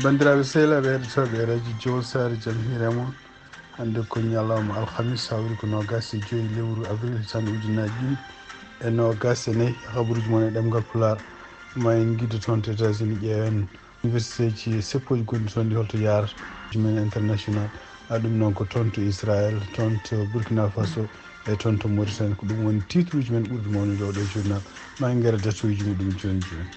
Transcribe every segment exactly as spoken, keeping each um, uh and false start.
Banndiraaɓe sehilaaɓe heɗotooɓe e radio Jowol Saare, jam hiire mon. Hannde ko ñalawma alhamis, hawri ko noogas e joyi lewru avril, tan ujunaaji ɗiɗi e noogas e nayi. Habaruuji mon e ɗemngal Pulaar. Ma en ngiddo toon to États-Unis, ƴeewen universitéji seppooji gonɗi toon ɗi holto yaarata. Jumel international, a ɗum noon ko toon to Israël, toon to Burkina Faso e toon to Mauritanie. Ko ɗum woni titruuji men ɓurɗi mawnude oɗo journal. Ma en ngara datuuji muɗum jooni jooni.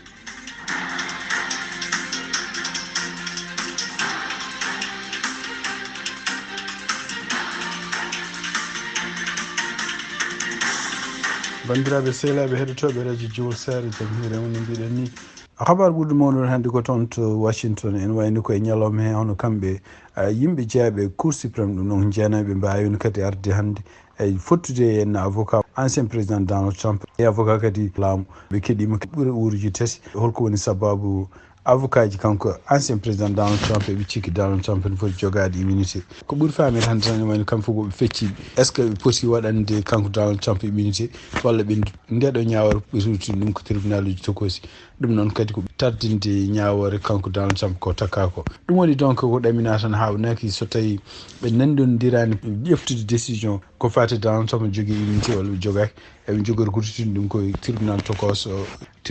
Banndiraaɓe sehilaaɓe heɗotooɓe radio Jowol Saare, jam hiire mon no mbiɗen ni. Habaar ɓurɗo mawnude hannde ko toon to Washington, en wayni ko e ñalawma he, hono kamɓe, a, yimɓe jeeyaɓe e Cour suprême, ɗum noon jeenayɓe mbaawino kadi arde hannde e fottude e avocat ancien président Donald Trump e avocat kadi laamu. Ɓe keɗiima ɓure uuruji tati. Holko woni sababu avocat ji kanko ancien président Donald Trump, eɓe cikki Donald Trump ne foti jogaade immunité? Ko ɓuri faamede hannde tan, ene wayno kamɓe fof ko ɓe fecciiɓe. Est-ce que ɓe poti waɗande kanko Donald Trump immunité, walla ɓe ndeɗo ñaawore ɓe ruttini ɗum ko tribunal uji tokosi? Ɗum noon kadi ko tardinde ñaawoore kanko Donald Trump ko takka ko. Ɗum woni donc ko ɗamina tan, haawnaki so tawi ɓe nanndondiraani ƴeftude décision ko faati Donald Trump jogii immunité walla ɓe jogaaki. Eɓe njogori ko ruttini ɗum ko tribunal tokoso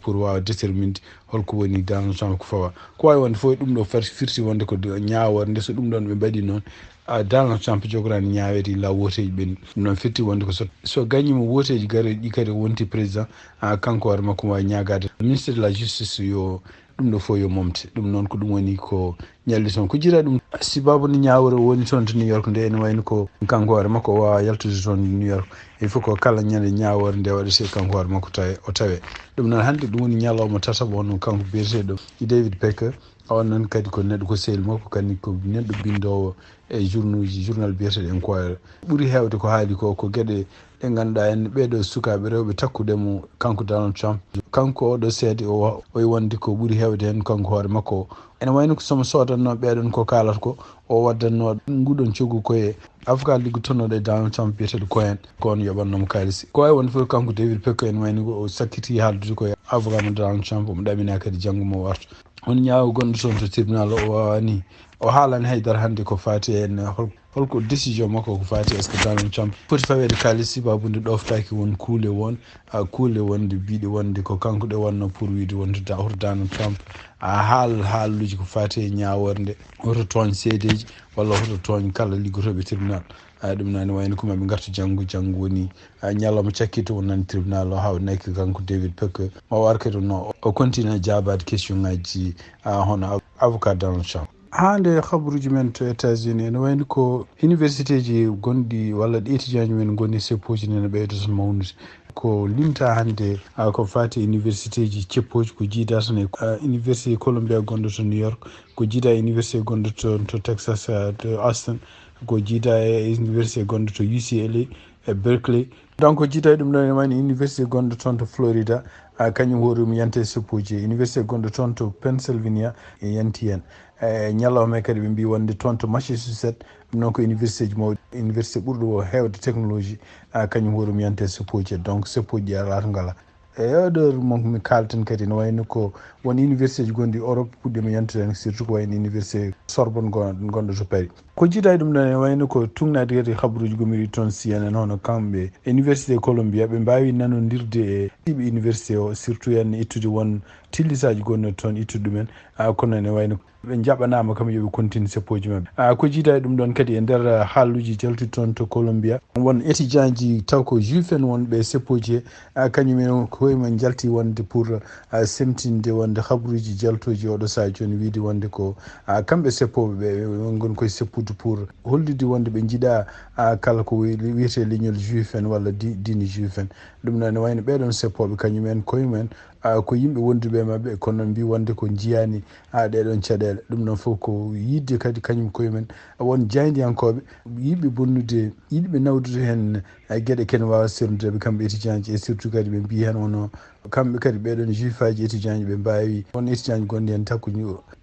pour waawa déterminde holko woni Donald Trump ko fawa. Ko waawi wonde fof ɗum ɗo far-, firti wonde ko do-, ñaawoore nde, so ɗum ɗon ɓe mbaɗi noon, a, Donald Trump jogoraani ñaaweede illa wooteeji ɓenni. Ɗum noon firti wonde ko so, so gañiima wooteeji garoyɗi ɗi kadi o wonti président, a, kanko hoore makko waawi ñaagaade ministre de la justice yo ɗum ɗo fof yo momte. Ɗum noon ko ɗum woni ko ñalli toon. Ko jira ɗum, sibabu ni ñaawore woni toon to New York nde, ene wayno ko kanko hoore makko o waawa yaltude toon New York. Il faut ko kala ñande ñaawore nde waɗete kanko hoore makko tawe, o tawe. Ɗum noon hannde ɗum woni ñalawma tataɓo on kanko biyeteeɗo David Pecker. On noon kadi ko neɗɗo ko sehil makko, kadi ko neɗɗo binndoowo e journuji, journal biyeteeɗo Enquirer. Ɓuri heewde ko haali ko, ko geɗe ɗe ngannduɗaa en ɓeeɗo sukaaɓe rewɓe takkude mo kanko Donald Trump. Kanko oɗo seede o wa-, o wonde ko ɓuri heewde heen kanko hoore makko o. Ene wayno ko somo soodanno ɓeeɗon ko kaalata ko, o waddanno nguɗon coggu ko e avocat liggotonooɗo e Donald Trump biyeteeɗo Cohen, ko on yoɓannoomo kaalis. Ko wawi wonde fof kanko David Pecker ene wayno ko o sakkiti haaldude ko e avocat mo Donald Trump, omo ɗamina kadi janngo mo warta. On ñaawo gonɗo toon to tribunal o waawani, o haalani haydara hannde ko faati e hol-, holko décision makko ko faati est-ce que Donald Trump foti faweede kaalis sibabude ɗoftaaki won kuule won, a, kuule wonde mbiɗe wonde ko kanko ɗe wonno pour wiide wonde da-, hoto Donald Trump, a, haal haaluuji ko faati e ñaawoore nde, hoto tooñ seedeeji walla hoto tooñ kala liggotooɓe tribunal. A, ɗum noon wayno ko maɓe ngartu janngo, janngo woni, a, ñalawma cakkito wonani tribunal o, haawnaki kanko David Pecker ma o ar kadi no o continue jaabaade question ngaji, a, hono av-, avocat Donald Trump. Haa nde habaruuji men to États-Unis, ene wayno ko universitéji gonɗi walla ɗi étudiantji men ngoni seppooji ne ene ɓeydo tan mawnude. Ko limta hannde, a, ko faati e universitéji ceppooji, ko jiida tan e, a, Université Columbia gonɗo to New York, ko jiida e université gonɗo to, to Texas, a, to Austin, ko jiida e université gonɗo to U C L A e Berkeley. Donc, jiida e ɗum ɗo ene wayno université gonɗo toon to Florida, a, kañum hoore mum yanti e seppooji. Université gonɗo toon to Pennsylvania e yanti heen. E ñalawma he kadi ɓe mbi wonde toon to Massachusetts, ɗum noon ko universitéji mawɗi, université ɓurɗo o heewde technologie, a, kañum hoore mum yanti e seppooji. Donc, seppooji ɗi alaa to ngalaa. E oɗo mo mi kaalten kadi no wayno ko won universitéji gonɗi Europe puɗɗiima yantude heen, surtout ko wayno université Sorbonne gon-, gonɗo to Paris. Ko jiida e ɗum ɗon ene wayno ko tuugnaade kadi habaruuji gomiri toon C N N, hono kamɓe Université Columbia, ɓe mbaawi nanondirde e ɗiiɓe université o, surtout heen ittude won tillisaaji gonɗo toon, ittude ɗumen. A, kono ene wayno ɓe njaɓanaama kam yo ɓe continue seppooji maɓɓe. A, ko jiida e ɗum ɗon kadi e nder, a, haaluuji jaltuɗi toon to Columbia, won étudiantji taw ko juif en wonɓe seppooji he, a, kañum en ko e men njalti wonde pour, a, semtinde wonde habaruuji jaltooji oɗo sahaa jooni, wiide wonde ko, a, kamɓe seppooɓe ɓe, ɓe ngon koye seppude pour hollude wonde ɓe njiɗa, a, kala ko wi-, wiyetee leñol juif en walla di-, diine juif en. Ɗum noon ene wayno ɓeeɗon seppooɓe kañum en koye mumen, a, ko yimɓe wonduɓe e maɓɓe, kono noon mbi wonde ko njiyaani, a, ɗeɗon caɗeele. Ɗum noon fof ko yiɗde kadi kañum koye men won jaayndiyankooɓe yiɗɓe bonnude, yiɗɓe nawdude heen, a, geɗe kene waawa sernude ɓe kamɓe étudiantji, et surtout kadi ɓe mbi heen wonno Kamɓe kadi ɓeɗon juifaaji étudiantji ɓe mbawi, on étudiantji gonɗi hen takku,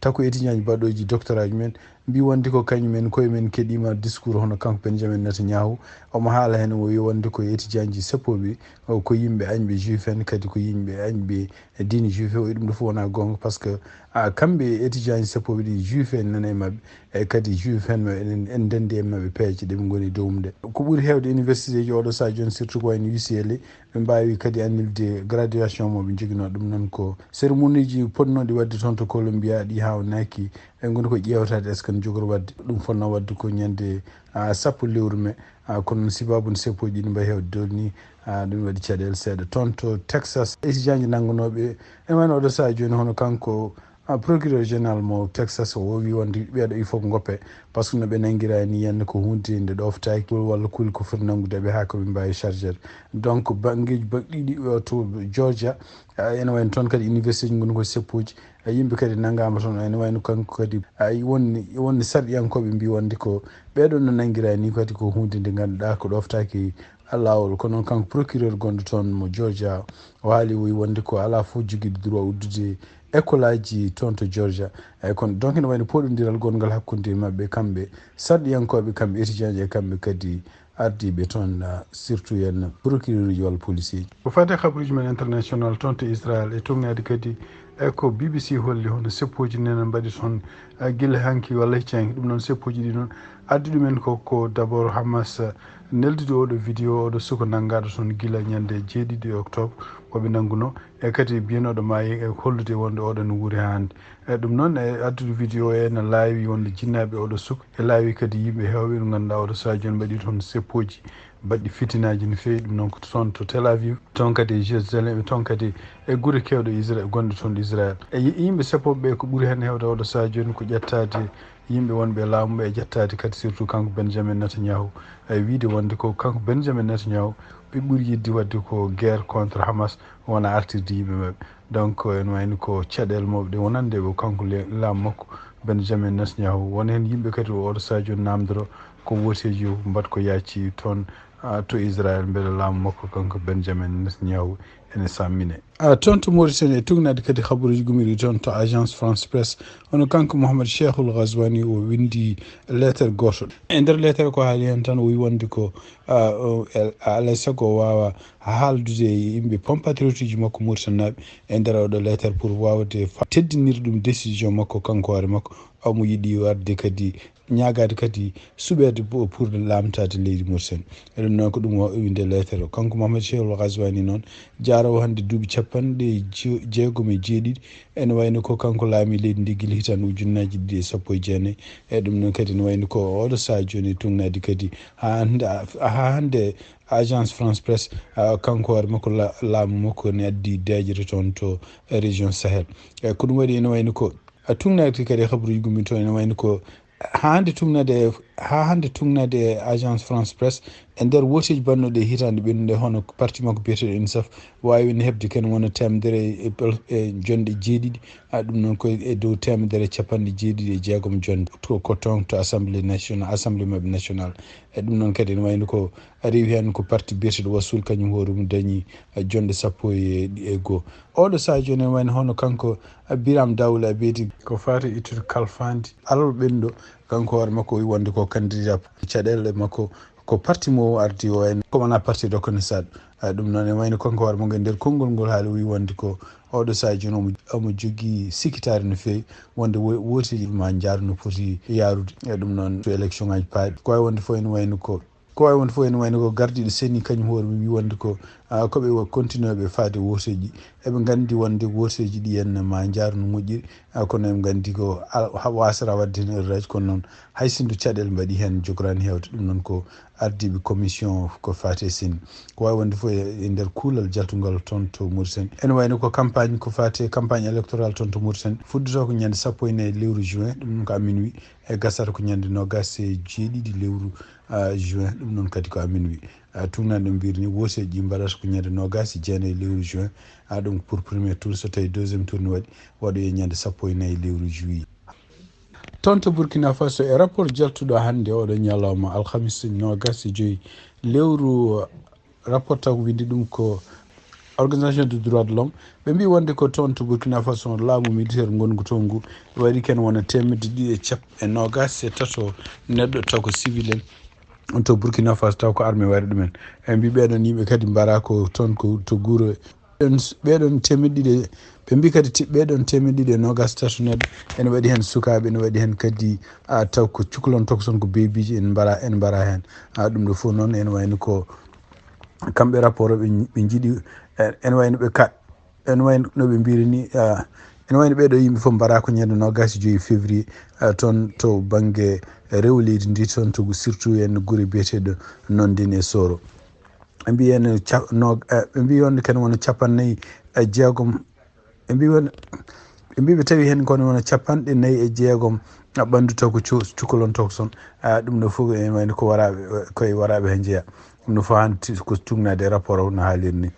takku étudiantji baɗɗoji doctoratji men, mbi wonde ko kañum en koye men keɗima discours hono kanko Benjamin Netanyahu. Omo haala hen o wi wonde ko étudiantji seppoɓe, o ko yimɓe añɓe juif en, kadi ko yimɓe añɓe diine juif o wi ɗum ɗo fof wona gonga, par ce que a kamɓe étudiantji seppoɓe ɗi juif en nana e mabɓe, e kadi juif en ma enen en ndendi e mabɓe peeje ɗe ɓe goni dow mum ɗe. Ko ɓuri hewde université ji oɗo saha joni, surtout ko wayno U C L A, ɓe mbawi kadi annulde graduation mo ɓe jogino. Ɗum noon ko cérémonie ji potnoɗi wadde toon to Columbia ɗi hawnaki, ɓe goni ko ƴewtade est ce que ne jogori wadde. Ɗum fonno wadde ko ñande a sappo lewru mai. A kono noon sibabu no seppoji ɗi mbayi hewde dow ni, a ɗum waɗi caɗele seeɗa toon to Texas. Étudiantji nanngunooɓe e wayno oɗo saha joni hono kanko a procureur général mo Texas o, o wi wonde ɓeeɗo il faut ko goppe, par ce que no ɓe nanngira ni yande ko hunde nde ɗoftaki walla kuule ko foti nanngude ɓe haa ko ɓe mbawi chargede. Donc banngeji baɗɗiɗi o to Georgia, a ene wayno toon kadi université ji ngoni ko seppoji, a yimɓe kadi nanngama toon, ene wayno kanko kadi a wonni wonni sarɗiyankoɓe mbi wonde ko ɓeeɗo no nanngira ni kadi ko hunde nde ngannduɗaa ko ɗoftaki a laawol. Kono noon kanko procureur gonɗo toon mo Georgia, o haali o wi wonde ko alaa fof jogiiɗo droit uddude école aji toon to Georgia. Eyyi, kono donc ene wayno poɗondiral gonngal hakkunde maɓɓe kamɓe sarɗiyankooɓe, kamɓe étudiant ji e kamɓe kadi ardiiɓe toon, ah, surtout en procureur uji walla policier ji. Ko faati e kabaruuji men international toon to Israël e tugnaade kadi e ko B B C holli hono seppooji nena mbaɗi toon, ah, gila hanki walla hecci hanki. Ɗum noon seppooji ɗi noon addi ɗumen ko, ko d'abord Hamas, ah, neldude oɗo vidéo, oɗo suka nanngaaɗo toon gila ñande jeeɗiɗi octobre, ko ɓe nannguno, e kadi biyanooɗo maayi e hollude wonde oɗo ne wuuri haa hannde. E ɗum noon, e addude vidéo e no laawi wonde jinnaaɓe oɗo suka, e laawi kadi yimɓe heewɓe ɓe ngannduɗaa oɗo saha jooni mbaɗi toon seppooji baɗɗi fitinaaji no feewi. Ɗum noon ko toon to Tel Aviv, toon kadi e Jérusalem, e toon kadi e gure keewɗe Isra-, gonɗe toon Israël. E yi-, yimɓe seppooɓe ɓe ko ɓuri heen heewde oɗo saha jooni ko ƴettaade yimɓe wonɓe e laamu ɓe, e ƴettaade kadi surtout kanko Benjamin Netanyahu, e wiide wonde ko kanko Benjamin Netanyahu ɓe ɓuri yiɗde waɗde ko guerre contre Hamas, wona artirde yimɓe maɓɓe. Donc ene wayno ko caɗeele mawɗe wonande ɓe kanko le-, laamu makko Benjamin Netanyahu. Won heen yimɓe kadi oɗo saha jooni namdoro ko wooteeji mbaɗ ko yaaci toon, ah, to Israël, mbele laamu makko kanko Benjamin Netanyahu ene sammine. Ah, toon to Mauritanie, e tugnaade kadi habaruuji gumiɗi toon to Agence France Presse, hono kanko Mohamed Cheikhul Ghazouani o winndi leetere gooto. E nder leetere ko haali heen tan o wi wonde ko, ah, o, el-, alaa e sago o waawa haaldude e yimɓe compatriote uji makko Mauritanie naaɓe e nder oɗo leetere pour waawde fa-, teddinirde ɗum décision makko kanko hoore makko. Omo yiɗi waɗde kadi ñaagaade kadi suɓeede pour, pour laamtaade leydi Mauritanie. E ɗum noon ko ɗum o winde leetere o. Kanko Mohamed Cheikhul Ghazouani noon, jaaroowo hannde duuɓi capanɗe je-, jeegom e jeeɗiɗi, ene wayno ko kanko laami leydi ndi gila hitaande ujunnaaji ɗiɗi e sappo e jeenayi. E ɗum noon kadi ene wayno ko oɗo saha jooni e tugnaade kadi haa hannde, haa hannde Agence France Presse, ah, kanko hoore makko la-, laamu makko ne addi deeƴre toon to région Sahel. E ko ɗum waɗi ene wayno ko a tugnaade kadi e habaruuji gumiɗi toon ene wayno ko haa hannde tugnaade, haa hannde tugnaade e Agence France Presse e nder wooteeji baɗnooɗi e hitaande ɓennude hono parti makko biyeteeɗo UNICEF waawi ne heɓde ken wona teemedere e, e, e jonɗe jeeɗiɗi, a ɗum noon ko e dow teemedere e capanɗe jeeɗiɗi e jeegom jonɗe to, ko toon to Assemblée nationale, Assemblée maɓɓe nationale. E ɗum noon kadi ene wayno ko a rewi heen ko parti biyeteeɗo Wassoul, kañum hoore mum dañi, eh, jonɗe sappo e, e goo. Oɗo saha jooni ene wayno hono kanko, eh, Biram Daoula Abedi. Ko faati e ittude kalfandi alal ɓenndo, kanko hoore makko o wi wonde ko candidat. Caɗeele makko ko parti mo o ardi o en, ko wona parti reconnaissable. Eh, ɗum noon ene wayno kanko hoore makko e nder konngol ngol haali o wi wonde ko oɗo saha jooni omo, omo jogii sikkitaare no feewi wonde wo-, wooteeji ma njaar no poti yaarude. E ɗum noon to élection ngaji paaɗi. Ko wawi wonde fof ene wayno ko Ko wawi wonde fof ene wayno ko gardiiɗo C E N I kañum hoore mum wi wonde ko, ah, ko ɓe wa-, continueɓe faade wooteeji. Eɓe nganndi wonde wooteeji ɗi henna ma njaar no moƴƴiri, ah, kono eɓe nganndi ko al-, ha-, wasata waɗde heen erreur aji, kono noon hay sinno caɗeele mbaɗi heen jogoraani heewde. Ɗum noon ko ardiiɓe commission ko faati e C E N I. Ko wawi wonde fof e, e nder kuulal jaltungal toon to Mauritanie. Ene wayno ko campagne ko faati e campagne électorale toon to Mauritanie. Fuɗɗotoo ko ñande sappo e nayi lewru juin, ɗum noon ko amin wi, e gasata ko ñande noogaas e jeeɗiɗi lewru ah, juin, ɗum noon kadi ko amin wi. Ah, tugnaade ɗum mbiri ni, wooteeji ɗi mbaɗata ko ñande noogaas e jeenayi lewru juin, ah, ɗum pour premier tour, so tawi deuxième tour ne waɗi, waɗoye ñande sappo e nayi lewru juillet. Toon to Burkina Faso, e rapport jaltuɗo hannde oɗo ñalawma alhamis noogaas e joyi lewru, rapport taw ko windi ɗum ko Organisation de droit de l'homme, ɓe mbi wonde ko toon to Burkina Faso, laamu militaire ngongu toon ngu, waɗi ken wona teemedde ɗiɗi e cap e noogas e tato neɗɗo taw ko civil en to Burkina Faso, taw ko armée waɗi ɗumen. Ɓe mbi ɓeeɗon yimɓe kadi mbara ko toon ko to gure. Ɓeeɗon, ɓeeɗon teemedde ɗiɗi, ɓe mbi kadi ti-, ɓeeɗon teemedde ɗiɗi e noogas e tato neɗɗo, ene waɗi heen sukaaɓe, ene waɗi heen kadi, a, taw ko cukalon tokoson, ko bebiiji en mbara, en mbara heen. A, ɗum ɗo fof noon ene wayno ko kamɓe rapport o ɓe, ɓe njiɗi, e, ene wayno ɓe ka-, ene wayno no ɓe mbiri ni, a, ene wayno ɓeeɗo yimɓe fof mbara ko ñande noogas e joyi février, a, toon to bannge rewo leydi ndi, toon to surtout en gure biyeteeɗo Nondene e Soro. Ɓe mbi en ca-, no, e, ɓe mbi wonde kene wona capannayyi e jeegom. Ɓe mbi won, ɓe mbi ɓe tawi heen kono wona capanɗe nayi e jeegom a ɓanndu taw ko cu-, cukalon tokoson. A, ɗum ɗo fof ene wayno ko waraaɓe, koye waraaɓe he njeya. Ɗum ɗo fof hannde ti-, ko tugnaade e rapport o no haaliri ni.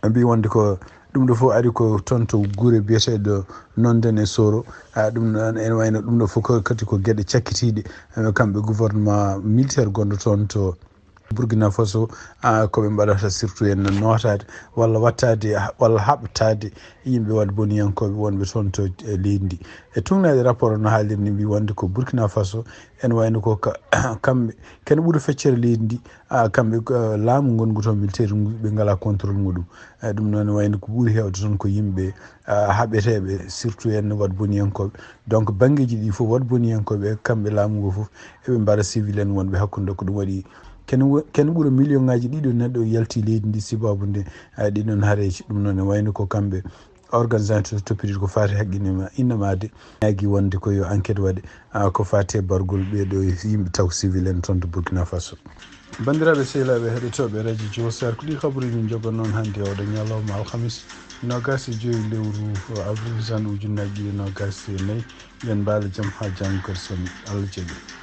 Ɓe mbi wonde ko ɗum ɗo fof ari ko toon to gure biyeteeɗo Nondene e Soro. A, ɗum noon ene wayno ɗum ɗo fof ko, kadi ko geɗe cakkitiiɗe, e, kamɓe gouvernement militaire gonɗo toon to Burkina Faso, a, ko ɓe mbaɗata surtout en nootaade walla wattaade ha-, walla haɓtaade yimɓe waɗ boniyankooɓe wonɓe toon to, e, leydi ndi. E tugnaade rapport o no haaliri ni mbi wonde ko Burkina Faso, ene wayno ko ka-, kamɓe kene ɓuri feccere leydi ndi, a, kamɓe, a, laamu ngongu toon militaire ngu ɓe ngalaa contrôle muɗum. E, ɗum noon wayno ko ɓuri heewde toon ko yimɓe, a, haɓeteeɓe surtout en waɗ boniyankooɓe. Donc banngeeji ɗi fof waɗ boniyankooɓe e kamɓe laamu ngu fof eɓe mbara civil en wonɓe hakkunde ko ɗum waɗi kene wo-, kene ɓura million ngaji ɗiɗo neɗɗo yalti leydi ndi sibabu nde, a, ɗiɗon haareeji. Ɗum noon ne wayno ko kamɓe organisation toppitiiɗo ko faati haqqille ma innamaade ñaagi wonde ko yo enquête waɗe, a, ko faati e bargol ɓeeɗo yimɓe taw civil en toon to Burkina Faso. Banndiraaɓe sehilaaɓe heɗotooɓe radio Jowsar, ko ɗi kabaruuji min njoganno on hannde oɗo ñalawma alhamis noogas e joyi lewru avril sanne ujunnaaji ɗiɗi e noogas e nayi. Yo en mbaalo jam haa janngo kadi so Allah jaɓi.